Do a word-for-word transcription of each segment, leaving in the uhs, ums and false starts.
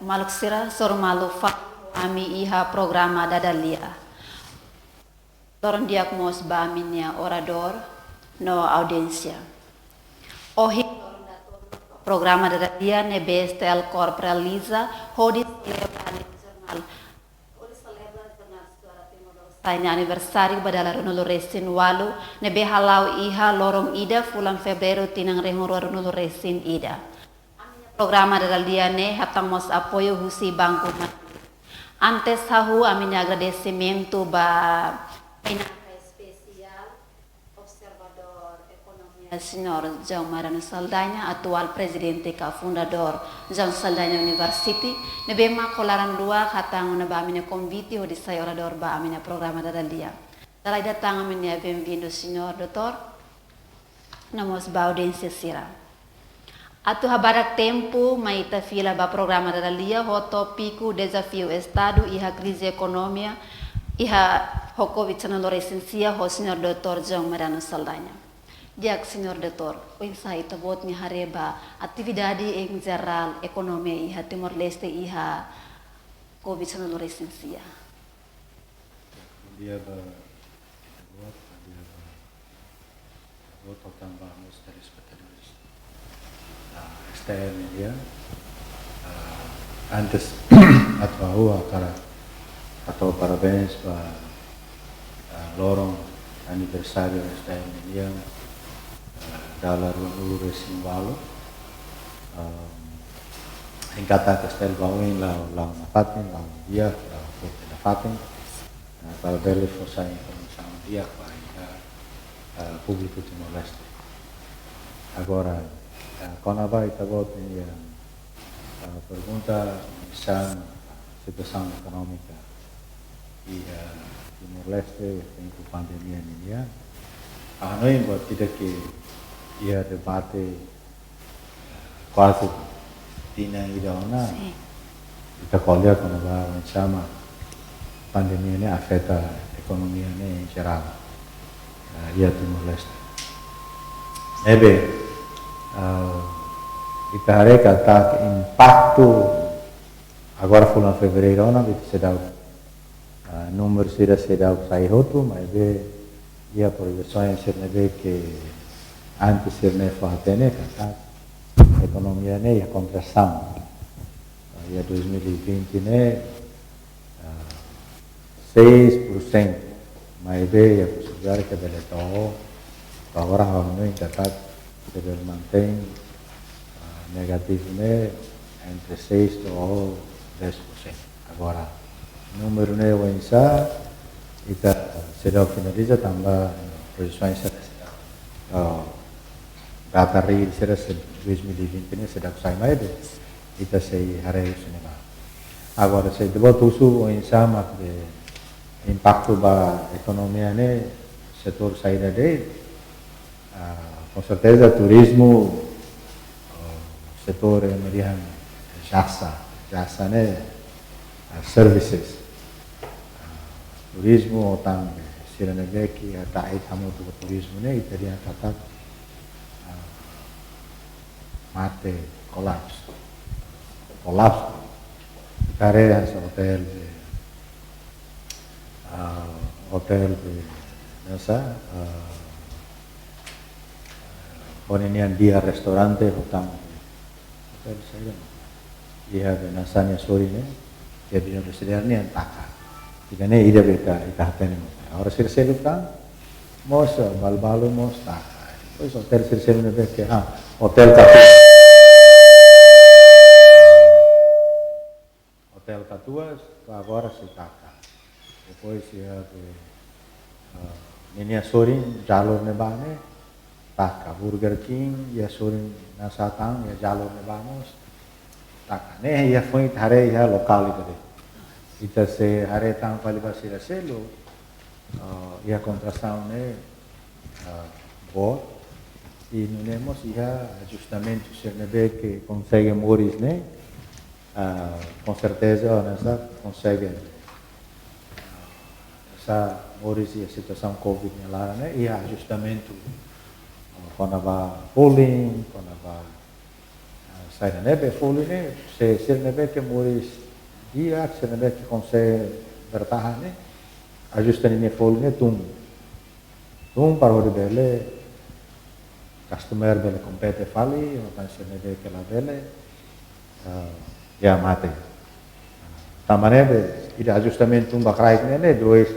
Maluk sira, sorumutu fali ami iha programa Dada Lia. Loron di'ak mós ba ami-nia oradór no audiénsia. Ohin programa Dada Lia ne'ebé STL Corp realiza hodi selebra jornál, hodi selebra jornál Suara Timor Leste nia aniversáriu ba dala ruanulu-resin-ualu, ne'ebé hala'o iha loron ida fulan Fevereiru tinan rihun rua ruanulu-resin-ida. Programa Dada Lia ne'e hetan mós apoiu husi Banku Mandiri. Antes hahú, ami-nia agradesimentu ba espesiál observadór ekonomia, Señór João Mariano Saldanha, atuál prezidente ka fundadór João Saldanha University, ne'ebé mak ho laran luak hatán ona ba ami-nia konvite hodi sai oradór ba ami-nia programa Dada Lia. Dala ida tan ami-nia benvindu, Señór Doutór, no mós ba audiénsia sira. Atu habadak tempu, mai ita fila ba programa Dada Lia ho tópiku Dezafiu Estadu iha Krize Ekonomia iha ho Covid sanulu-resin-sia ho Señór Doutór João Mariano Saldanha. Di'ak, Señór Doutór, oinsá ita-boot nia haree ba atividade em geral ekonomia iha Timor-Leste iha Covid sanulu-resin-sia? Bondia ba ita-boot, bondia ba ita-boot, tanba mós telespetadores da STL Media. Ah, antes atu hahú hakarak hato'o parabéns ba, ah, loron aniversáriu STL Media, ah, dala ruanulu-resin-ualu. Ah, enkatak STL ba oin la'o, la'o nafatin, la'o di'ak, la'o forte nafatin. Ah, para bele fó sai informasaun di'ak ba iha, ah, públiku Timor-Leste. Agora, ah, kona-ba ita-boot nia, ah, pergunta, oinsá situasaun ekonómika iha Timor-Leste iha tempu pandemia ninian. Ha'u hanoin buat ida ke iha debate kuaze tinan ida ona, sin, ita ko'alia kona-ba oinsá mak pandemia ne'e afeta ekonomia ne'e em geral, eh, iha Timor-Leste. Ne'ebé, eh, ita haree katak impaktu agora fulan Fevereiru ona, ita seidauk, ah, númeru sira seidauk sai hotu, maibé iha projesaun sira ne'ebé ke antes sira-ne'e fó-hatene katak ekonomia ne'e iha kontrasaun. Ah, iha dois mil e vinte ne'e, ah, seis por cento, maibé iha posibilidade ke bele to'o, agora ha'u hanoin katak bele mantein, ah, negativu ne'e entre seis to'o dez por cento. Agora, númeru ne'e oinsá, ita seidauk finaliza tanba projesaun sira seidauk, ah, data reál sira dois mil e vinte ne'e seidauk sai, maibé ita sei haree husi ne'ebá. Agora, se ita-boot husu oinsá mak impaktu ba ekonomia ne'e setór saida de'it, ah, com certeza turizmu, ah, setór yang merihan jasa, jasa ne'e, ah, services. Ah, turizmu ho tan sira ne'ebé ke ita hamutuk ho turizmu ne'e, ita dehan katak, ah, mate, kolapsu. Kolapsu. Ita haree hanesan otél, ah, otél be, hanesan, ah, ho ninia di'ak restaurante ho tan. Otél saida. Iha be hanesan nia sorin ne'e, iha Bidon Residensiál nian taka. Ida-ne'e ida be ita, ita hatene mós. Agora sira seluk tan, mós, eh, balu-balu mós taka. Depois otél sira seluk ne'ebé ke, ah, otél Katuas. Otél Katuas, to'o agora sei taka. Depois iha be, ah, ninia sorin jalur ne'ebá ne'e taka. Burger King, iha sorin hanesan tan, iha jalur ne'ebá mós taka. Ne'e iha foin ita haree iha lokál ida de'it. Ita sei haree tan fali ba sira seluk, ah, iha kontrasaun ne'e, ah, boot. I nune'e mós iha ajustamentu sira ne'ebé ke konsege moris ne'e, ah, com certeza, hanesan konsege, ah, hanesan moris iha situasaun Covid nia laran ne'e, iha ajustamentu, ah, kona-ba pooling, kona-ba, ah, Saida ne'ebé folin ne'e, se sira ne'ebé ke moris di'ak, sira ne'ebé ke konsege bertahan ne'e, ajusta ninia folin ne'e tun. Tun para hodi bele, customer bele kompete fali, ho tan sira ne'ebé ke labele, ah, iha mate. Tanba ne'ebé, ida ajustamentu tun ba kraik ne'e, ne'e dois,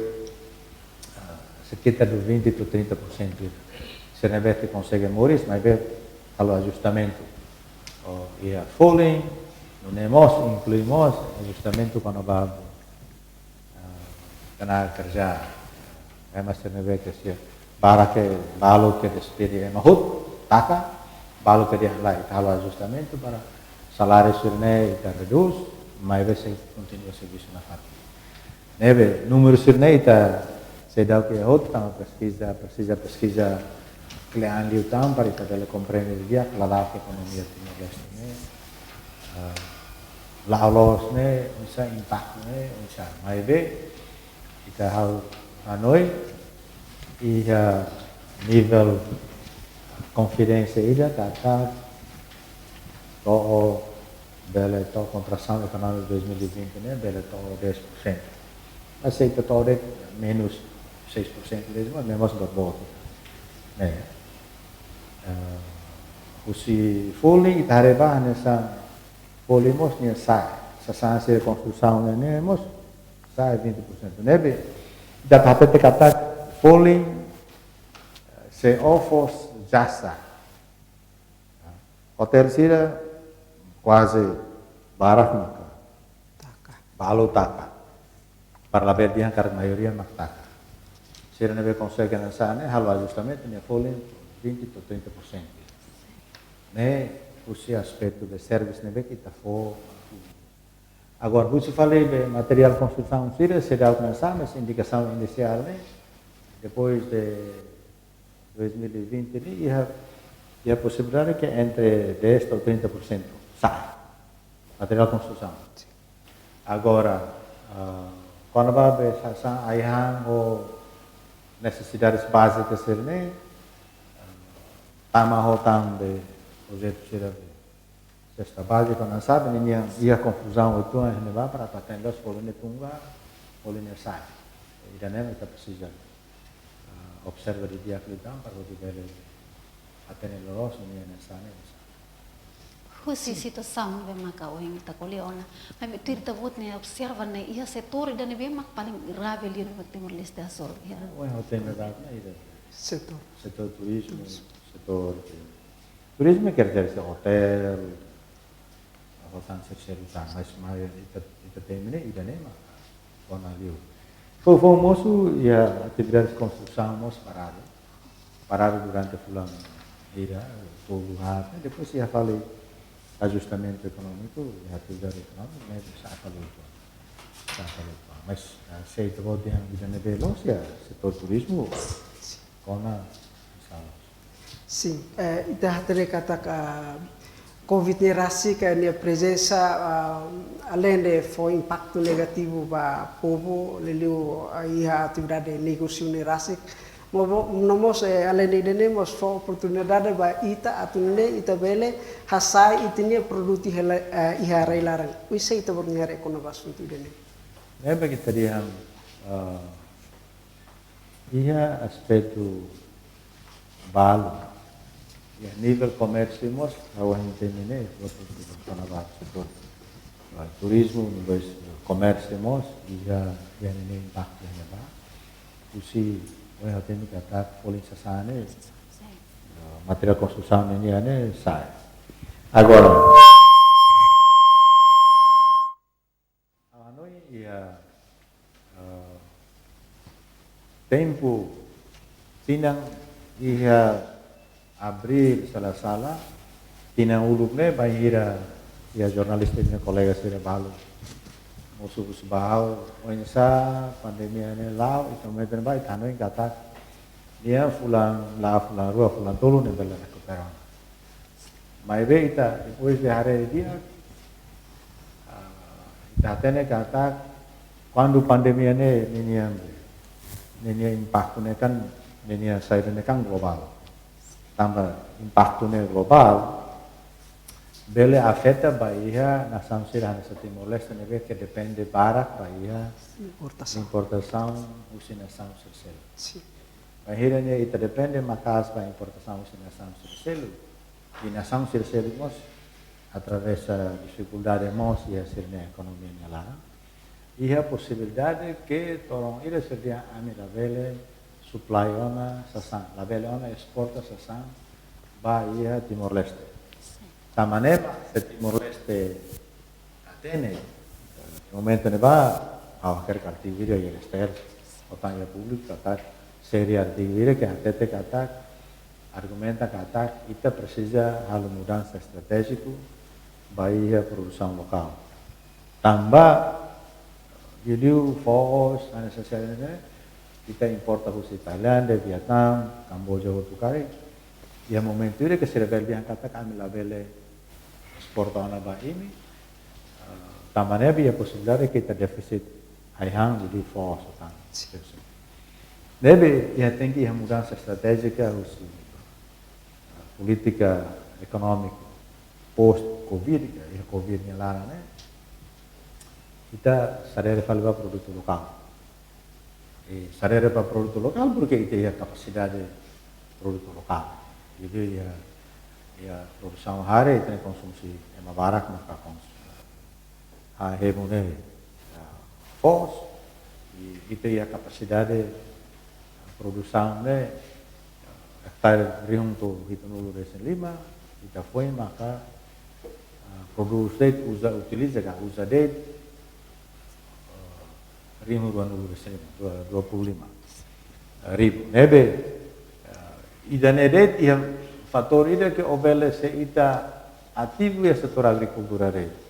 ah, sekitar de vinte to'o trinta por cento. Sira ne'ebé ke konsege moris, maibé halo ajustamentu. Ou iha folin, nune'e mós, inklui mós, ajustamentu kona-ba, ah, tenaga kerja. Ema sira ne'ebé ke sira barak, ke balu ke despede ema hotu, taka, balu ke dehan lae, ita halo ajustamentu para saláriu sira-ne'e ita redús, maibé sei kontinua servisu nafatin. Ne'ebé, númeru sira-ne'e ita seidauk iha hotu, tanba peskiza, presiza peskiza kle'an liután para ita bele komprende di'ak lala'ok ekonomia Timor-Leste ne'e, ah, la'o loos ne'e, oinsá impaktu ne'e, oinsá. Maibé, ita hal hanoin, iha nivel konfidénsia ida, katak to'o bele to'o kontrasaun ekonómika dois mil e vinte ne'e, bele to'o dez por cento. Mas se ita to'o de'it menus seis por cento de'it, mas memang sudah bot. Ne'e. Eh, husi folin ita haree ba hanesan folin mós nia sa'e. Sasán sira konstrusaun ne'e mós sa'e vinte por cento. Ne'ebé, ita hatete katak folin, eh, se ó fó jasa. Hotel sira kuaze barak maka taka. Balu taka. Para labele dehan karik maioria mak taka. Sira ne'ebé konsege hanesan ne'e halo ajustamentu nia folin vinte to'o trinta por cento. Ne'e husi aspetu de servisu ne'ebé ke ita fó. Agora, husi fali be materiál konstrusaun sira, seidauk hanesan, mas indikasaun inisiál ne'e, depois de dois mil e vinte ne'e, iha, iha posibilidade ke entre dez to'o trinta por cento sa'e. Materiál konstrusaun. Agora, ah, kona-ba be sasán ai-han ou nesesidades bázikas sira-ne'e, ah, tama ho tan be projetu sira be sesta bázika, nune'e saida, ninia iha konfuzaun uitoan iha ne'ebá para atu hatene loos folin ne'e tun ka folin ne'e sa'e. Ida-ne'e mak ita presiza, ah, observa didi'ak liután para hodi bele hatene loos ninia hanesan ne'e. Husi situasaun ne'ebé maka ohin ita ko'alia ona. Maibé tuir ita-boot nia observa ne'e iha setór ida ne'ebé mak paling grave liu iha Timor-Leste hasoru. Iha. Ohin ha'u hatene data ne'e ida. Setór. Setór turizmu, setór turizmu quer dizer se hotel, ho tan sira-ne'e, mas, mas ita, ita temi ne'e, ida-ne'e mak kona liu. Fo, fo mosu, iha atividades konstrusaun mós paradu. Paradu durante fulan hira, tolu haat, depois iha fali ajustamentu ekonómiku, iha atividade ekonómika, ne'e sa'e fali uitoan. Sa'e fali uitoan. Mas, ah, se ita-boot dehan ida ne'ebé loos, iha setór turizmu, kona, insya Allah. Sin, eh, ita hatene katak Covid ne'e rasik, eh, nia prezensa, ah, aleinde fó impaktu negativu ba povu, liuliu, ah, iha atividade negósiu ne'e rasik. Mo, mo, no mós, eh, aleinde ida-ne'e mós fó oportunidade ba ita atu nune'e ita bele hasai ita-nia produtu iha la-, eh, iha rai-laran. Oinsá ita-boot nia haree kona-ba asuntu ida-ne'e? Ne'ebé ita dehan, ah, iha aspetu balu. Iha nivel komérsiu mós, ha'u hatene ne'e, kona-ba setór, ah, turizmu, depois komérsiu mós, iha, iha ninia impaktu iha ne'ebá. Husi, ohin hatene katak folin sasán ne'e, ah, materiál konstrusaun ninia ne'e sa'e. Agora, ha'u hanoin iha, eh, tempu tinan iha abríl, se la sala, tinan uluk ne'e, bainhira iha jornalista nia kolega sira balu mosu husu ba ha'u, oinsá pandemia ne'e la'o, ita mai bene ba, ita hanoin katak nia fulan, la'o fulan rua, fulan tolu ne'e bele rekupera. Maibé ita, depois de haree di'ak, ah, ita hatene katak, kuandu pandemia ne'e, ninia, ninia impaktu ne'e kan, ninia saida ne'e kan globál. Tanba impaktu ne'e globál, bele afeta ba iha nasaun sira hanesan Timor-Leste ne'ebé ke depende barak ba iha Importasaun. importasaun husi nasaun sira seluk. Sin. Bainhira ne'e ita depende maka'as ba importasaun husi nasaun sira seluk. I nasaun sira seluk mós atravesa difikuldade mós iha sira-nia ekonomia nia laran. Iha posibilidade ke to'o loron ida sira dehan ami labele supply ona sasán, labele ona esporta sasán ba iha Timor-Leste. Tanba ne'e mak se Timor-Leste hatene, eh, momentu ne'ebá, ha'u hakerek artigu ida iha S T L, ho tan iha públiku katak, seri artigu ida ke hatete katak, argumenta katak, ita presiza halo mudansa estratéjiku ba iha produsaun lokál. Tanba, liuliu foos, hanesan sira ne'e, ita importa husi Tailándia, Vietnam, Kamboja, hotu karik. Iha momentu ida ke sira bele dehan katak ami labele esporta ona ba imi, eh, tanba ne'ebé iha posibilidade ke ita defisit ai-han liuliu foos ho tan. Ne'ebé iha tenke iha mudansa estratéjika husi, eh, polítika ekonómiku post Covid, iha Covid nia laran ne'e. Ita sadere fali ba produtu lokál. I sadere ba produtu lokál, porke ita iha kapasidade produtu lokál. Jadi iha, iha produsaun hare, ita-nia konsumsi ema barak maka konsumsi. Hahemu ne'e, ya, foos, i ita iha kapasidade produsaun ne'e, hektare rihun to'o hitunulu-resin-lima, ita foin maka, ah, produs de'it, uza, utiliza ka, uza de'it, eh, rihun ruanulu-resin-lima, dua, dua puluh lima ribu. Ne'ebé, eh, ida-ne'e de'it iha fatór ida ke ó bele se ita ativu iha setór agrikultura de'it.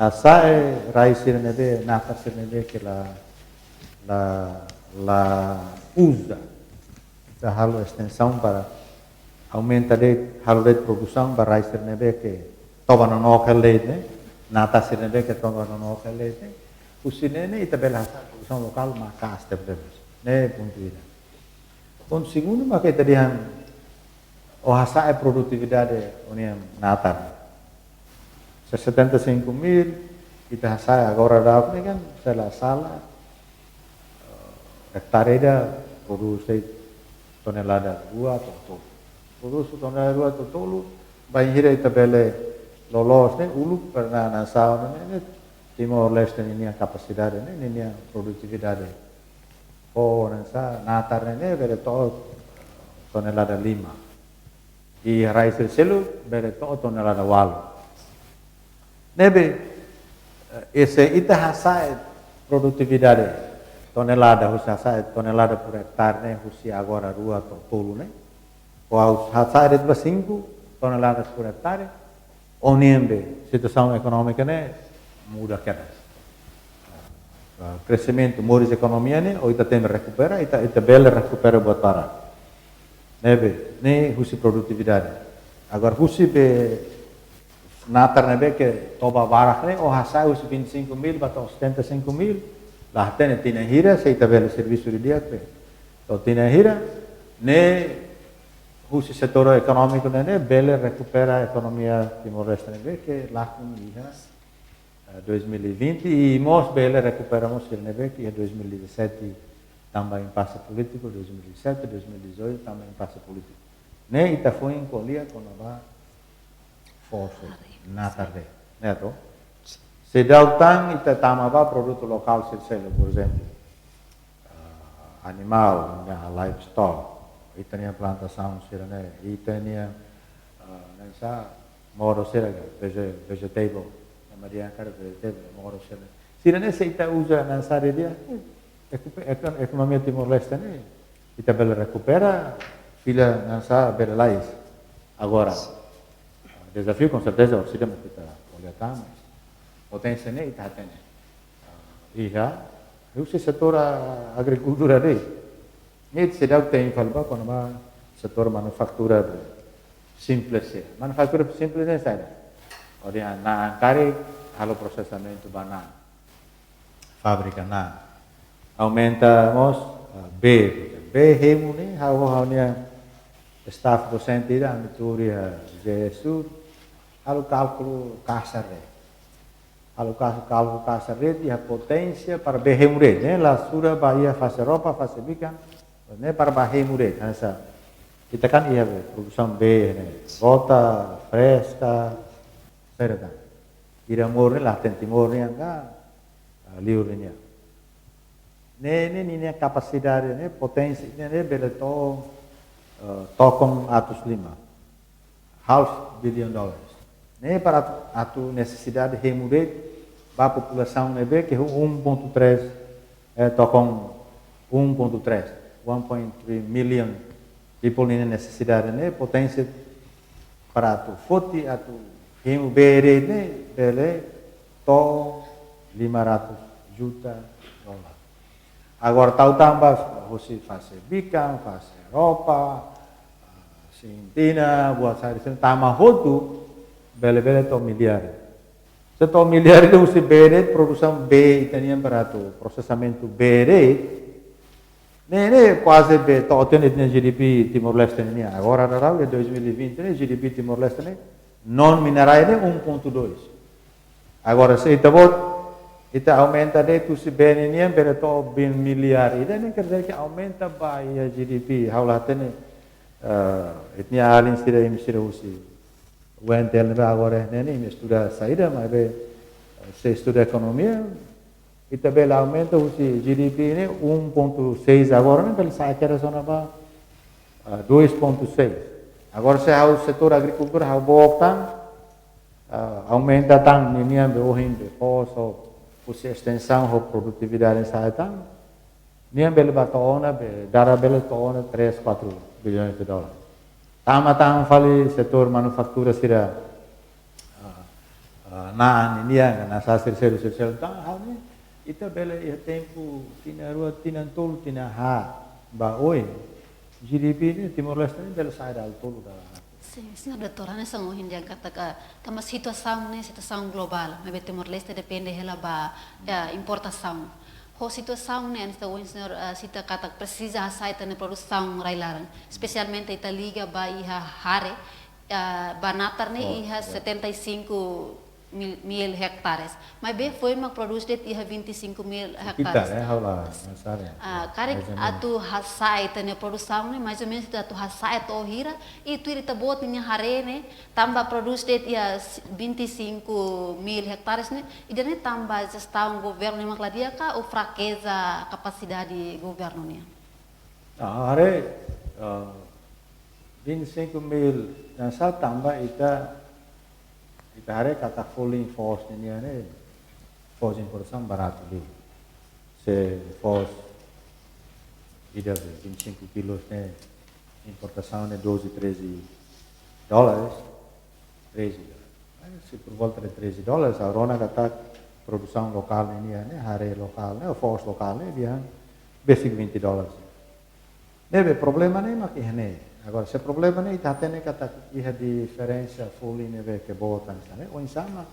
Hasa'e rai sira ne'ebé, natar sira ne'ebé ke la, la, la uza. Ita halo estensaun para aumenta de'it, halo de'it produsaun ba rai sira ne'ebé ke toba nonook hela de'it ne'e, natar sira ne'ebé ke toba nonook hela de'it ne'e. Husi ne'e ne'e ita bele hasa'e produsaun lokál maka'as tebes. Ne'e pontu ida. Pontu segundu maka ita dehan ó hasa'e produtividade ó-nia natar. Se setenta e cinco mil, ita hasa'e agora daudaun ne'e kan, se la sala, eh, hektare ida produs de'it tonelada rua to'o tolu. Produs tonelada rua to'o tolu, bainhira ita bele loloos ne'e, uluk pernah nasaun ne'e, ne'e Timor-Leste ninia kapasidade ne'e, ninia produtividade. Foos hanesan natar ne'e ne'e bele to'o tonelada lima. I rai sira seluk bele to'o tonelada ualu. Ne'ebé, eh, se ita hasa'e produtividade tonelada, husi hasa'e tonelada por hektare ne'e husi agora rua to'o tolu ne'e. Ou hasa'e de'it ba cinco toneladas por hektare, ó-nia ne'ebé situasaun ekonómika ne'e muda kedas. Ah, kreximentu moris ekonomia ne'e, ó ita temi rekupera, ita, ita bele rekupera buat barak. Ne'ebé, ne'e husi produtividade. Agora, husi be natar ne'ebé ke toba barak ne'e, ó hasa'e husi vinte e cinco mil ba to'o setenta e cinco mil, la hatene tinan hira, se ita bele servisu didi'ak be. To'o tinan hira, ne'e husi setór ekonómiku ne'e ne'e bele rekupera ekonomia Timor-Leste ne'ebé ke lakon iha, eh, dois mil e vinte, i mós bele rekupera mós sira ne'ebé ke iha dois mil e dezassete tanba impase polítiku, dois mil e dezassete, dois mil e dezoito tanba impase polítiku. Ne'e ita foin ko'alia kona-ba foos, natar de'it, ne'e to? Seidauk tan ita tama ba produtu lokál sira seluk, por ezemplu, ah, animál, ne'e, livestock, ita-nia plantasaun sira ne'e, ita-nia, ah, hanesan modo sira ka, vege-, vegetable, ema dehan karik vegetable, modo sira ne'e. Sira ne'e se ita uza hanesan de'it, eh, eko-, eko-, ekonomia Timor-Leste ne'e ita bele rekupera, fila hanesan bele lalais. Agora, dezafiu konserteza, ó sida mak ita ko'alia tan, mas poténsia ne'e ita hatene. Ah, iha, husi setór agrikultura de'it. Ne'e seidauk te'in fali ba kona-ba setór manufatura simples ya. Manufatura simples ne'e saida? Ó dehan na'an karik halo prosesamentu ba na'an. Fábrika na'an. Aumenta mós, ah, bee. Bee hemu ne'e, ha'u, ha'u-nia staff dosente ida, ami tuur iha G S Sur, halo kálkulu kasar de'it. Halo kas-, kálkulu kasar de'it, iha poténsia para bee hemu de'it, ne'e la sura ba iha fase roupa, fase bikan, ne'e para bá hemu de'it, hanesan ita kan iha be, produsaun bee, ne'e, gota, freska, saida tan. Ida mour ne'e la hatene Timor nian ka, ah, liur nian. Ne'e, ne'e, ninia kapasidade, ne'e, poténsia, ne'e, ne'e, bele to'o, eh, tokon atus lima. Half billion dollars. Ne'e para atu, atu nesesidade hemu de'it ba populasaun ne'ebé ke um ponto três, eh, tokon um ponto três, one point three million people ninia nesesidade ne'e, poténsia para atu foti atu hemu bee de'it ne'e bele to'o lima ratus juta dolar. Agora tau tan ba husi fase bikan, fase roupa, ah, sintina, buat saida sira tama hotu, bele-bele to'o miliar. Se to'o miliar de'it husi bee de'it, produsaun bee ita-nian para atu prosesamentu bee de'it, ne'e, ne'e kuaze be to'o tiha ita-nia G D P Timor-Leste nian. Agora daudaun iha dois mil e vinte ne'e G D P Timor-Leste ne'e, non minerais ne'e um ponto dois. Agora se ita-boot, ita aumenta de'it husi bee nian bele to'o bin miliar. Ida-ne'e quer dizer que aumenta ba iha G D P. Ha'u la hatene, eh, ita-nia alin sira, imi sira husi U N T L ne'ebé agora ne'e, ne'e, imi estuda saida, maibé, eh, se estuda ekonomia, ita bele aumenta husi G D P ne'e um ponto seis agora ne'e bele sa'e kedas ona ba, ah, dois ponto seis. Agora se ha'u setór agrikultura ha'u book tan, ah, aumenta tan ninian be ohin be foos ho, husi estensaun ho produtividade sa'e tan, nian bele bá to'o ona be, dada bele to'o ona três, quatro bilhões de dólares. Tama tan fali setór manufatura sira, ah, ah, na'an nian, ka na'an sasán sira seluk, sira seluk tan, ha'u ne'e, ita bele iha tempu tinan rua, tinan tolu, tinan haat ba oin, G D P ne'e Timor-Leste ne'e bele sa'e dala tolu, dala haat. Sin, señór doutór, hanesan ohin dehan katak, tanba situasaun ne'e, situasaun globál, maibé Timor-Leste depende hela ba, ya, importasaun. Ho situasaun ne'e, hanesan ohin señór, eh, sita katak presiza hasa'e ita-nia produsaun rai-laran, espesialmente ita liga ba iha hare, eh, ba natar ne'e, oh, iha, ya, setenta e cinco mil, mil hectares. Maibé foin mak produz de'it iha vinte e cinco mil hectares. Sekitar, eh, ha'u la, mas área. Ah, karik, mais ou menos, atu hasa'e ita-nia produsaun ne'e, mais ou menos atu hasa'e to'o hira, i tuir ita-boot nia haree ne'e, tanba produz de'it iha vinte e cinco mil hectares ne'e, ida-ne'e tanba jestaun governu ne'e mak la di'ak ka, ou frakeza kapasidade governu nian? Ah, haree, ah, vinte e cinco mil, hanesan tanba ita, ita haree katak folin foos nian ne'e, foos importasaun baratu liu. Se foos ida be vinte e cinco kilos ne'e, importasaun ne'e doze, treze dólares, treze dólares. Mas se por volta de treze dólares, ha'u rona katak produsaun lokál nian ne'e, hare lokál ne'e, foos lokál ne'e, dehan besik vinte dólares. Ne'ebé problema ne'e mak iha ne'e. Agora, se problema ne'e, ita hatene katak iha diferensa folin ne'ebé ke boot hanesan ne'e, oinsá mak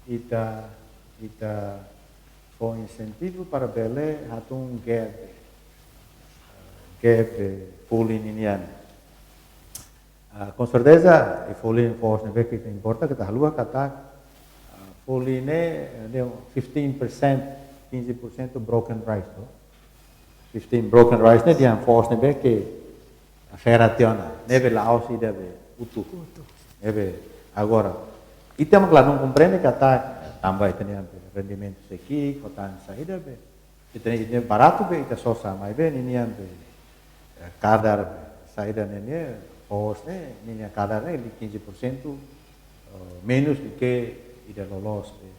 ita, ita fó insentivu para bele hatún gap, gap folin nian. Ah, com certeza, i folin foos ne'ebé ke ita importa, ita haluha katak, ah, folin ne'e, ne'e fifteen percent, quinze por cento broken rice, to. Fifteen broken rice ne'e dehan foos ne'ebé ke fera tiha ona, ne'ebé la'ós ida be utuk. Utuk. Ne'ebé agora, ita mak ladún komprende katak, tanba ita-nia rendimentu sei ki'ik, ho tan saida be. Ita, ita baratu be ita sosa, maibé ninian be, eh, kadar be, saida ne'e, foos ne'e, ninian kadar ne'e, de quinze por cento, eh, menus duké ida loloos be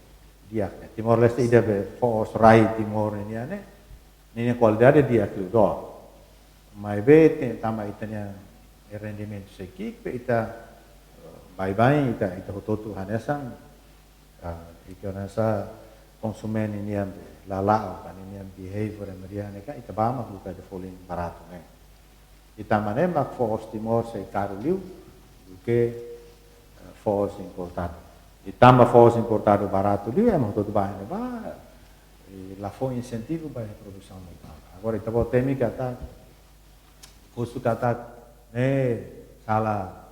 di'ak ne'e. Timor-Leste ida be foos rai Timor nian ne'e, ninian kualidade di'ak liu duni. Maibé te-, tanba ita-nia rendimentu sei ki'ik be ita, eh, baibain ita, ita hotu-hotu hanesan, ah, ita hanesan konsumen nian be, la la'o, ka ninian behavior ema dehan ne'e ka, ita bá mak buka de'it folin baratu ne'e. I tanba ne'e mak foos Timor sei karu liu, duké, eh, foos importadu. I tanba foos importadu baratu liu, ema hotu-hotu bá ne'ebá, i la fó insentivu ba iha produsaun lokál. Agora, ita-boot temi katak, husu katak, ne'e, sala,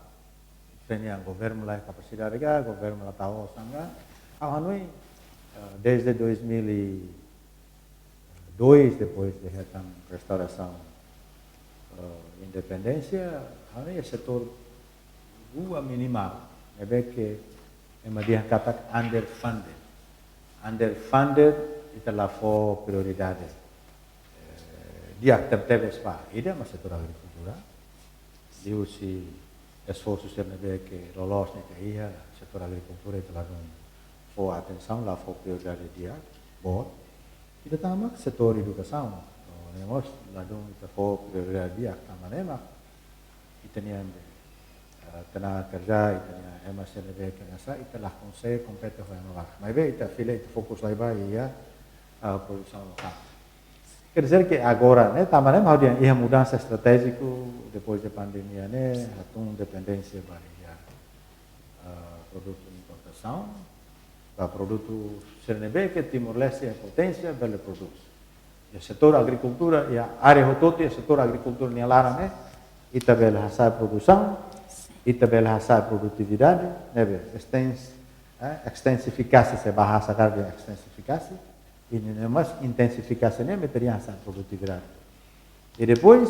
Sira-nia governu la iha kapasidade ka, governu la tau osan ka. Ha'u hanoin, eh, desde dois mil e dois, depois de hetan restaurasaun, eh, independénsia, ha'u hanoin setór rua minimál, ne'ebé ke ema dehan katak underfunded. Underfunded, ita la fó prioridade, eh, di'ak tebetebes ba ida, mak setór agrikultura. Liuhusi esforsu sira ne'ebé ke loloos ne'e ita iha, setór agrikultura ita ladún fó atensaun, la fó prioridade di'ak boot. Ida tan mak setór edukasaun, ne'e mós ladún ita fó prioridade di'ak, tanba ne'e mak ita-nia, eh, tenaga kerja, ita-nia ema sira ne'ebé ke hanesan, ita la konsege kompete ho ema barak. Maibé ita fila, ita fokus lai ba iha, eh, produsaun lokál. Quer dizer que agora, ne'e, tanba ne'e mak ha'u dehan iha mudansa estratéjiku depois de pandemia, ne'e, hatún dependénsia ba iha, eh, produtu importasaun, ba produtu sira ne'ebé ke Timor-Leste iha poténsia bele prodús. Iha setór agrikultura, iha área hotu-hotu, iha setór agrikultura nia laran ne'e, ita bele hasa'e produsaun, ita bele hasa'e produtividade, ne'ebé, extens-, eh, ekstensifikasi, se bahasa karik ekstensifikasi, i ne'e mós intensifikasi ne'e, mak ita dehan hasa'e produtividade. I depois,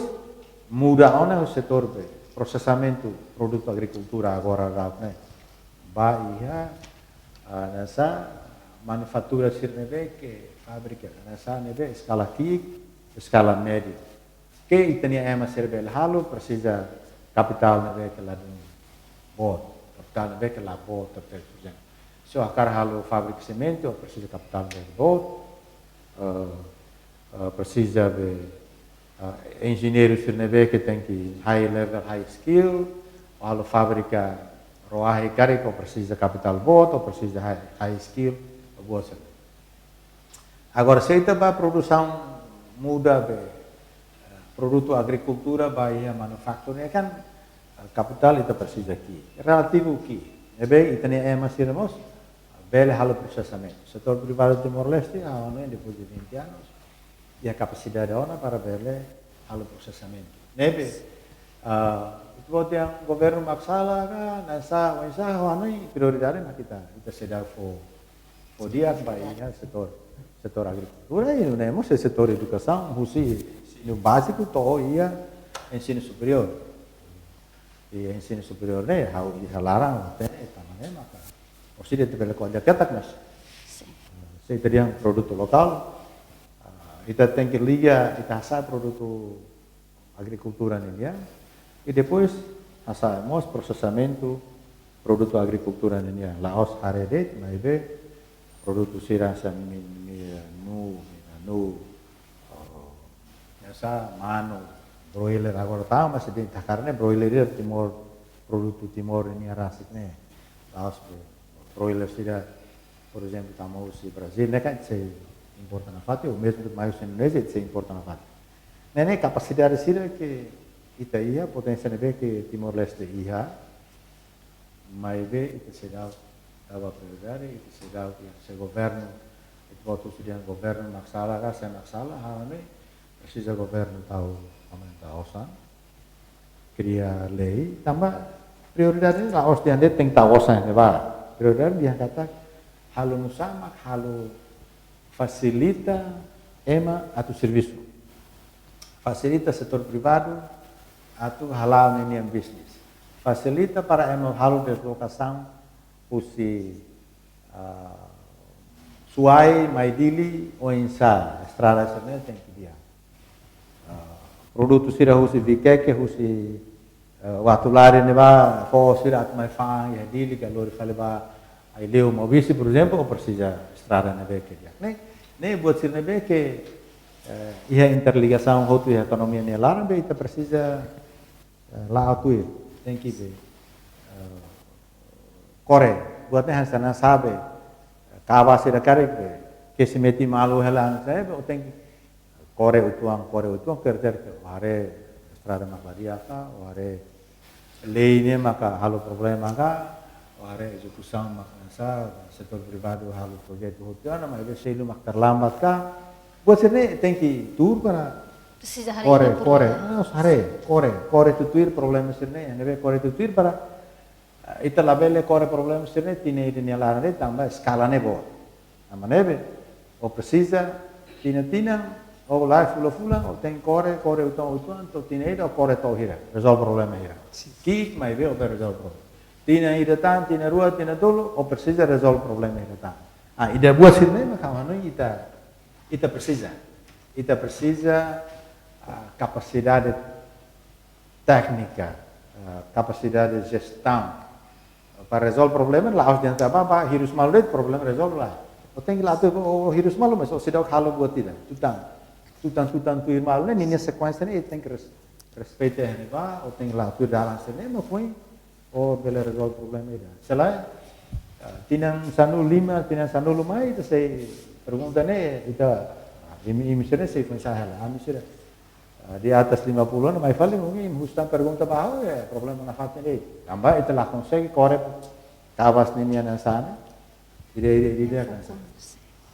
muda ona ho setór be, prosesamentu produtu agrikultura agora daudaun ne'e. Ba iha, ah, hanesan manufatura sira ne'ebé ke fábrika, hanesan ne'ebé eskala ki'ik, eskala médiu. Ke ita-nia ema sira bele halo, presiza kapitál ne'ebé ke ladún boot, kapitál ne'ebé ke la boot, por ezemplu. Se ó hakarak halo fábrika simentu, ó presiza kapitál ne'ebé boot, eh, eh, presiza be, eh, enjeñeiru sira ne'ebé ke tenke high level, high skill, ó halo fábrika ró-ahi karik, ó presiza kapitál boot, ó presiza high, high skill, buat sira. Agora, se ita ba produsaun muda be, eh, produtu agrikultura ba iha manufaktura ne'e kan, eh, kapitál ita presiza ki'ik. Relativu ki'ik. Ne'ebé ita-nia ema sira mós bele halo prosesamentu. Setór privadu Timor-Leste, ha'u hanoin depois de vinte anos, iha kapasidade ona para bele halo prosesamentu. Ne'ebé, ah, ita-boot dehan governu mak sala ka, hanesan, hanesan, ha'u hanoin prioridade mak ita, ita seidauk fó, fó di'ak ba iha setór, setór agrikultura, i ne'e mós setór edukasaun, husi ensinu báziku to'o iha ensinu superiór. I ensinu superiór ne'e, ha'u iha laran, ha'u hatene, tanba ne'e maka. Orsida ita bele ko'alia ketak, mas. Sin. Se ita dehan produtu lokál, ah, ita tenke liga, ita hasa'e produtu agrikultura ninian, i depois hasa'e mós prosesamentu produtu agrikultura ninian. La'ós haree de'it, maibé produtu sira hanesan mi-, mi-, nuu, mina-nuu, oh, hanesan manu, broiler agora tama, se bem takar ne'e broiler ida Timor, produtu Timor ninian rasik ne'e. La'ós be broiler sira, por ezemplu, tama husi Brazíl, ne'e kan sei importa nafatin, ou mezmu mai husi Indonézia, sei importa nafatin. Ne'e, ne'e kapasidade sira ke ita iha, poténsia ne'ebé ke Timor-Leste iha, maibé ita seidauk dada prioridade, ita seidauk, se governu, ita-boot husu dehan governu mak sala ka, sé mak sala, ha'u hanoin presiza governu tau aumenta osan, kria lei, tanba prioridade ne'e la'ós dehan de'it tenke tau osan ne'ebá. Prioridade dehan katak halo nusá mak halo fasilita ema atu servisu. Fasilita setór privadu atu hala'o ninian bisnis. Fasilita para ema halo deslokasaun husi, ah, Suai mai Dili oinsá, estrada sira-ne'e tenke di'ak. Ah, produtu sira husi Viqueque, husi, eh, Uatulari ne'ebá, fó sira atu mai fa'an iha Dili ka lori fali ba Aileu Maubisse, por ezemplu, ó presiza estrada ne'ebé ke di'ak. Ne'e, ne'e buat sira ne'ebé ke, eh, iha interligasaun hotu iha ekonomia nia laran, be ita presiza, eh, la'o tuir, tenke be, eh, kore, buat ne'e hanesan sabe, kaba sira karik be, kesi metin malu hela hanesan, be, ó tenke kore uitoan, kore uitoan, quer dizer ke ó haree estrada mak la di'ak ka, ó haree lei ne'e maka halo problema ka, ó haree ezekusaun mak hanesan, setór privadu halo projetu hotu ona, maibé selu mak terlambat ka. Buat sira-ne'e tenke tuur para Presiza haree kore, ida por kore, ida. Ah, haree, kore, kore tutuir problema sira-ne'e, ne'ebé kore tutuir para, Ah, ita labele kore problema sira-ne'e tinan ida nia laran de'it tanba eskala ne'e boot. Tanba ne'ebé, ó presiza tinan-tinan, ó lae fulan-fulan, ó tenke kore, kore uitoan-uitoan, to'o tinan ida ó kore to'o hira, rezolve problema hira. Sin. Ki'ik maibé ó bele rezolve problema. Tinan ida tan, tinan rua, tinan tolu, ó presiza rezolve problema hira tan. Ah, ida buat sira-ne'e mak ha'u hanoin ita, ita presiza. Ita presiza, ah, kapasidade téknika, ah, kapasidade jestaun. Para rezolve problema, la'ós dehan ita bá, bá hirus malu de'it, problema rezolve, lae. Ó tenke la'o tuir, ó hirus malu, mas ó seidauk halo buat ida. Tutan, tutan, tutan tuir malu ne'e, ninia sekuénsia ne'e, tenke res-, respeita iha ne'ebá, ó tenke la'o tuir dalan sira-ne'e, mak foin ó bele rezolve problema ida. Se lae, ah, tinan sanulu-lima, tinan sanulu mai, ita sei pergunta ne'e, ita, ah, imi, imi sira-ne'e sei foin sa'e hela, ami sira, ah, di atas lima puluh mai fali, mungkin husu tan pergunta ba ha'u, eh, problema nafatin de'it. Tanba ita la konsege kore kabas ne'e nia hanesan ne'e, ida, ida, ida, ida hanesan ne'e.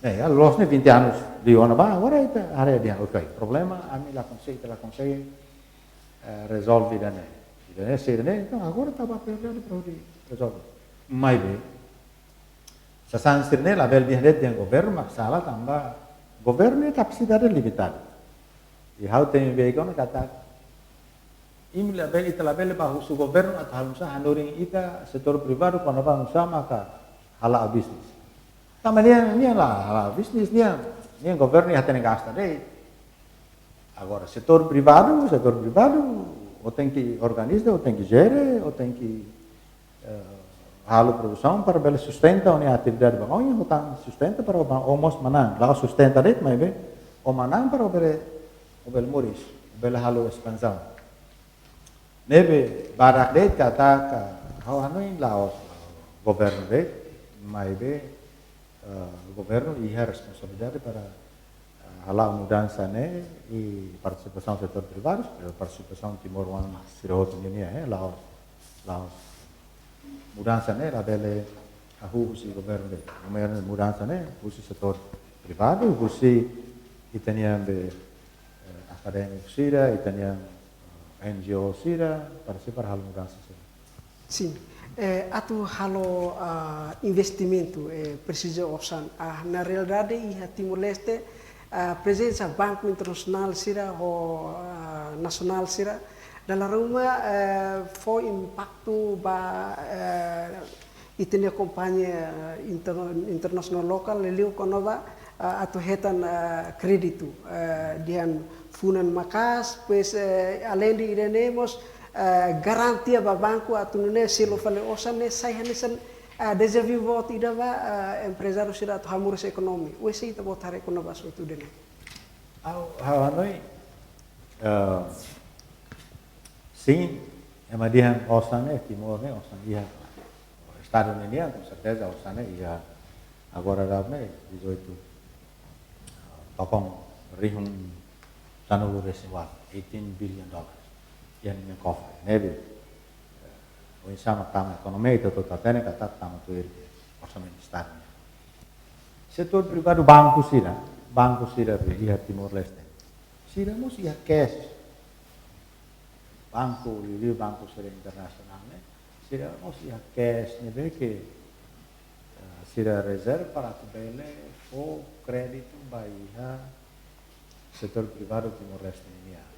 Ne'e, ya, loos ne'e vinte anos liu ona bá, agora ita haree dehan, oke, problema, ami la konsege, ita la konsege, eh, rezolve ida-ne'e. Ida-ne'e, sira-ne'e, entaun agora ita bá prioridade para hodi rezolve. Maibé, sasán sira-ne'e labele dehan de'it dehan governu mak sala tanba governu nia kapasidade limitadu. I ha'u temi bee kona katak, imi labele, ita labele bá husu governu atu halo nusá, hanorin ita setór privadu kona-ba nusá maka hala'o bisnis. Tanba nia, nia la hala'o bisnis, nia, nia governu nia hatene gasta de'it. Agora, setór privadu, setór privadu, ó tenke organiza, ó tenke jere, ó tenke, eh, halo produsaun para bele sustenta ó-nia atividade. Ba oin ó tan sustenta para ó ba, ó mós manán. La'ós sustenta de'it, maibé ó manán para ó bele, ó bele moris, ó bele halo espansaun. Ne'ebé barak de'it katak, ha'u hanoin la'ós governu de'it, maibé, eh, governu iha responsabilidade para, eh, hala'o mudansa ne'e i partisipasaun setór privadu, partisipasaun timoroan sira hotu ninia, eh, la'ós, la'ós mudansa ne'e labele hahú husi governu de'it. Governu mudansa ne'e husi setór privadu, husi ita-nia be, eh, akadémiku sira, ita-nia, eh, N G O sira, para sei para halo mudansa sira. Sin. Eh, atu halo, ah, investimentu, eh, presiza osan. Ah, na realidade iha Timor-Leste, ah, prezensa banku internasionál sira ho, ah, nasionál sira dala ruma, eh, fó impaktu ba, eh, ita-nia kompañia, eh, inter-, internasionál lokál, liuliu kona-ba, eh, atu hetan, eh, kréditu, eh, dehan funan maka'as, depois, eh, aleinde ida-ne'e mós, eh, garantia ba banku atu nune'e selu fali osan ne'e sai hanesan, eh, dezafiu boot ida ba, eh, emprezáriu sira atu hamoris ekonomia. Oinsá ita-boot haree kona-ba asuntu ida-ne'e? Ha'u, ha'u hanoin, eh, sin, ema dehan osan ne'e, Timor ne'e, osan iha. Estadu ninian, com certeza, osan ne'e iha. Agora daudaun ne'e, dezoito, tokon rihun sanulu-resin-ualu, eighteen billion dollars. Iha ninia kofre, ne'ebé, eh, oinsá mak tama ekonomia, ita hotu hatene katak tama tuir orsamentu Estadu nian. Setór privadu, banku sira, banku sira be iha Timor-Leste. Sira mós iha cash. Banku, liuliu banku sira internasionál ne'e, sira mós iha cash ne'ebé ke, eh, sira rezerva para atu bele fó kréditu ba iha setór privadu Timor-Leste nian.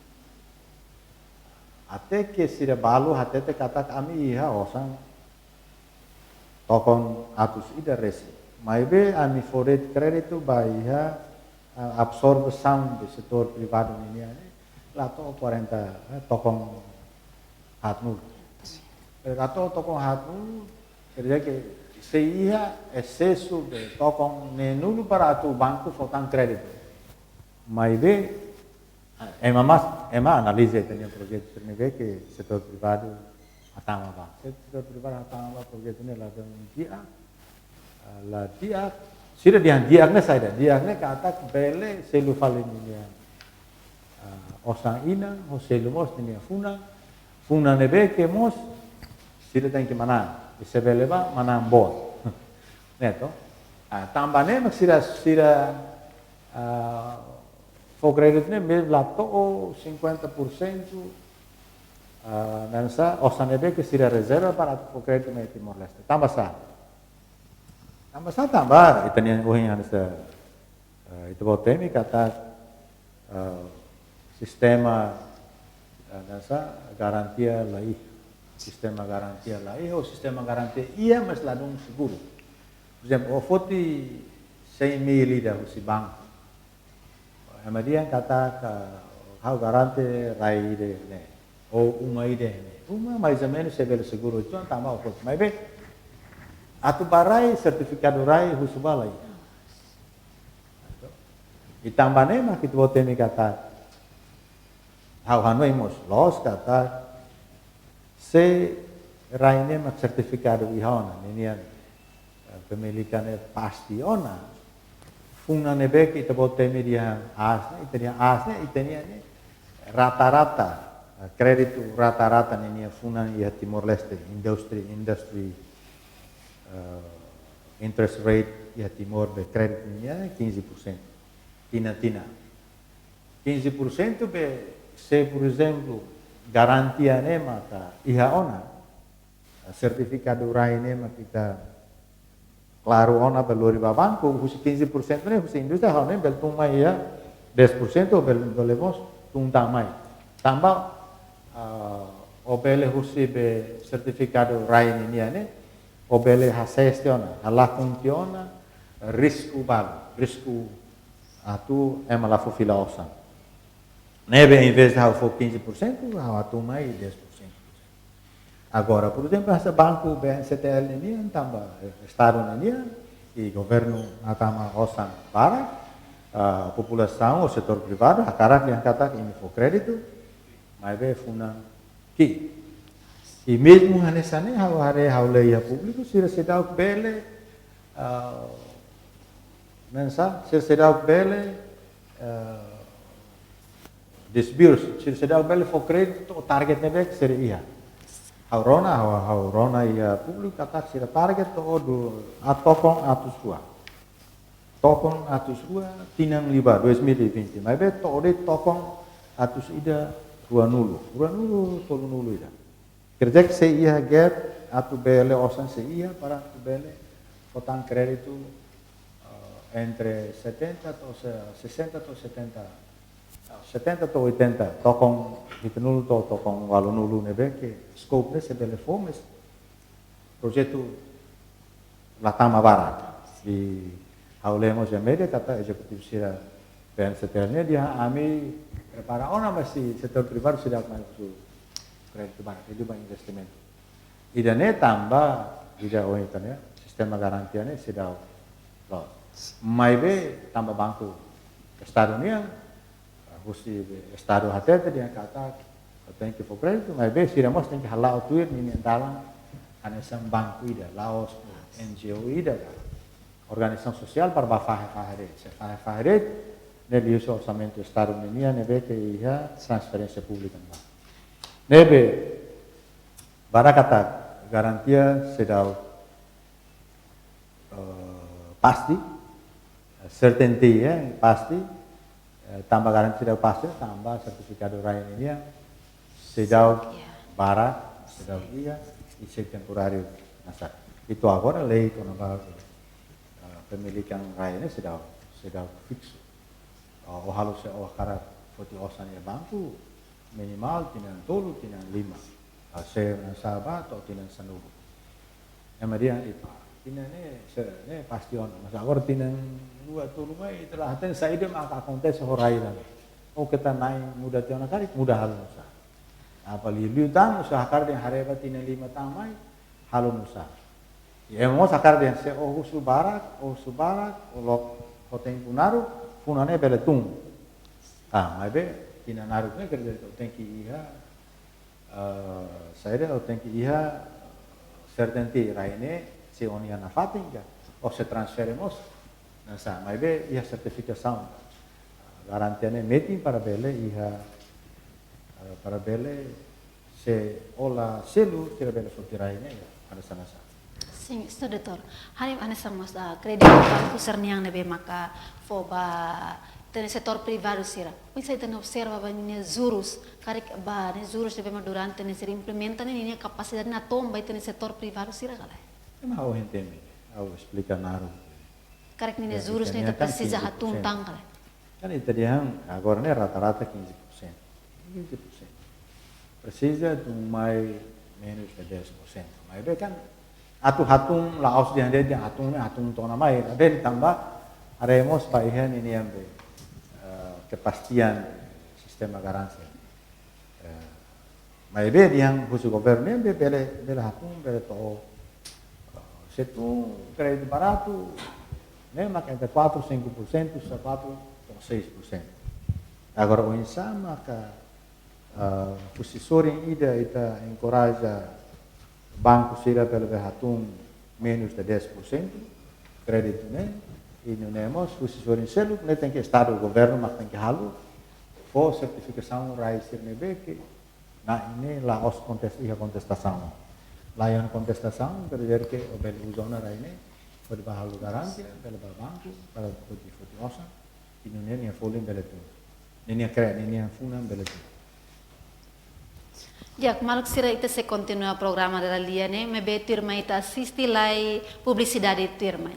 Até ke sira balu hatete katak ami iha osan tokon atus ida resin. Maibé ami fó de'it kréditu ba iha, ah, absorsaun de setór privadu ninian ne'e, la to'o quarenta, eh, tokon haatnulu. Eh, la to'o tokon haatnulu, quer dizer que sei iha exesu de tokon neenulu para atu banku fó tan kréditu. Maibé, ah, ema mós, ema analiza ita-nia projetu sira ne'ebé ke setór privadu hatama ba. Setór privadu hatama ba projetu ne'e la dehan di'ak, ah, la di'ak. Sira dehan di'ak ne'e saida? Di'ak ne'e katak bele selu fali ninia, ah, osan-inan, ho selu mós ninia funan. Funan ne'ebé ke mós sira tenke manán. I se bele ba, manán boot. Ne'e to? Ah, tanba ne'e mak sira, sira, ah, fó kréditu ne'e, mesmu la to'o cinquenta por cento, ah, hanesan osan ne'ebé ke sira rezerva para atu fó kréditu mai Timor-Leste. Tanba sá? Tanba sá, tanba ita-nia ohin hanesan, ah, ita-boot temi katak, ah, sistema, ah, hanesan garantia la iha. Sistema garantia la iha, ou sistema garantia iha, mas ladún seguru. Por ezemplu, ó foti cem mil ida husi banku. Ema dehan katak ha'u garante rai ida ne'e, ou uma ida ne'e. Uma mais ou menus sei bele seguru uitoan tanba ó foti. Maibé, atu ba rai, sertifikadu rai husu ba la iha. I tanba ne'e mak ita-boot temi katak, ha'u hanoin mós loos katak, se rai ne'e mak sertifikadu iha ona, ninian, eh, pemilikan ne'e pasti ona. Funan ne'ebé ke ita-boot temi dehan aas ne'e, ita dehan aas ne'e, ita-nia ne'e rata-rata, eh, kréditu rata-rata ninian funan iha Timor-Leste, industry, industry, eh, interest rate iha Timor be kréditu ninian ne'e quinze por cento. Tinan-tinan. Quinze por cento be, se, por ezemplu, garantia ne'e maka iha ona, sertifikadu rai ne'e maka ita klaru ona bele lori ba banku, husi quinze por cento ne'e, husi indústria, ha'u hanoin bele tun mai iha dez por cento, bele, bele mós tun tan mai. Tanba, ah, ó bele husi be sertifikadu rai ninian ne'e, ó bele haseste ona, halakon tiha ona, risku balu, risku atu ema la fó fila osan. Ne'ebé, em vez de ha'u fó quinze por cento, ha'u atu mai dez por cento. Agora, por ezemplu, hanesan banku B N C T L ninian, tanba, eh, Estadu ninian, i governu hatama osan barak, ah, populasaun ou setór privadu hakarak dehan katak imi fó kréditu, maibé funan ki'ik. I mezmu hanesan ne'e, ha'u haree, ha'u lee iha públiku, sira seidauk bele, ah, hanesan, sira seidauk bele, ah, disburse, sira seidauk bele fó kréditu to'o target ne'ebé ke sira iha. Ha'u rona, ha'u, ha'u rona iha públiku katak sira target to'o du-, ah, tokon atus rua. Tokon atus rua, tinan liubá, dois mil e vinte. Maibé to'o de'it tokon atus ida ruanulu. Ruanulu, tolunulu ida. Quer dizer que sei iha gap, atu bele osan sei iha para atu bele fó tan kréditu, eh, entre setenta to'o se-, sessenta to'o setenta, ah, setenta to'o oitenta, tokon hitunulu to'o tokon ualunulu ne'ebé ke scope ne'e sei bele fó, mas projetu la tama barak. I ha'u lee mós iha média katak ezekutivu sira B N C T L ne'e dehan ami prepara ona, mas setór privadu seidauk mai husu kréditu barak, seidauk ba investimentu. Ida-ne'e tanba, ida ohin ita-nia, sistema garantia ne'e seidauk loos. Maibé tanba banku Estadu nian, husi Estadu hatete dehan katak, tenke fó kréditu, maibé sira mós tenke hala'o tuir ninia dalan hanesan banku ida, la'ós N G O ida ka organizasaun sosiál para bá fahe-fahe de'it. Se fahe-fahe de'it, ne'e liuhusi orsamentu Estadu ninian ne'ebé ke iha transferénsia públika nian. Ne'ebé, barak katak garantia seidauk, eh, pasti, certainty, eh, pasti, eh, tanba garantia seidauk pasti, tanba sertifikadu rai ninian seidauk, ya, barak, seidauk iha, i sei temporáriu hanesan. Ita agora lei kona-ba, eh, pemilikan rai ne'e seidauk, seidauk fiksu. Ó, ó halo se ó hakarak foti osan iha banku, minimal tinan tolu, tinan lima. Ah, se hanesan ba to'o tinan sanulu. Ema dehan, "Epá, tinan ne'e, se, ne'e pasti ona." Mas agora tinan rua, tolu mai, ita la hatene saida mak akontese ho rai ida-ne'e. Ó keta nai muda tiha ona karik, muda halo nusá. Apa liu-liu tan, ó sei hakarak dehan haree ba tinan lima tan mai, halo nusá. I ema mós hakarak dehan se ó husu barak, ó husu barak, ó loke ho tempu naruk, funan ne'e bele tun. Ah, maibé, tinan naruk ne'e quer dizer ó tenke iha, eh, saida, ó tenke iha certainty rai ne'e sei ó-nian nafatin ka, ó sei transfere mós. Hanesan, maibé iha sertifikasaun. Garantia ne'e metin para bele iha, eh, para bele se ó la selu, sira bele foti rai ne'e, ya, hanesan hanesan. Sin, sin, doutór. Hanesan mós, ah, kréditu banku sira-nian ne'ebé maka fó ba ita-nia setór privadu sira. Oinsá ita-nia observa ba ninia jurus, karik ba nia jurus ne'ebé mak durante ne'e sira implementa ne'e, ninia kapasidade natoon ba ita-nia setór privadu sira ka lae? Ema ha'u entende, ha'u esplika naruk. Karik ninia jurus ne'e ita presiza hatún tan ka lae? Kan ita dehan agora ne'e rata-rata quinze por cento. Quinze por cento. Presiza tun mai menus de dez por cento. Maibé kan atu hatún la'ós dehan de'it hatún ne'e hatún to'o ona mai. Maibé tanba haree mós ba iha ninian be, eh, kepastian sistema garansia. Eh, maibé dehan husi governu ne'e be bele, bele hatún, bele to'o, eh, se tun kréditu baratu, ne'e maka entre quatro, cinco por cento, se quatro to'o seis por cento. Agora, oinsá maka, eh, husi sorin ida ita enkoraja banku sira bele be hatún menus de dez por cento kréditu ne'e, i nune'e mós husi sorin seluk ne'e tenke Estadu, governu mak tenke halo, fó sertifikasaun rai sira ne'ebé ke, ne'e la'ós kontes-, iha kontestasaun. Laiha kontestasaun, quer dizer ke o bele uza ona rai ne'e, hodi ba halo garantia, bele ba banku, para hodi foti osan, i nune'e nia folin bele tun. Ninia kre, ninia funan bele tun. Di'ak, maluk sira, ita sei kontinua programa dala lia ne'e, maibé tuirmai ita asiste lai publisidade tuirmai.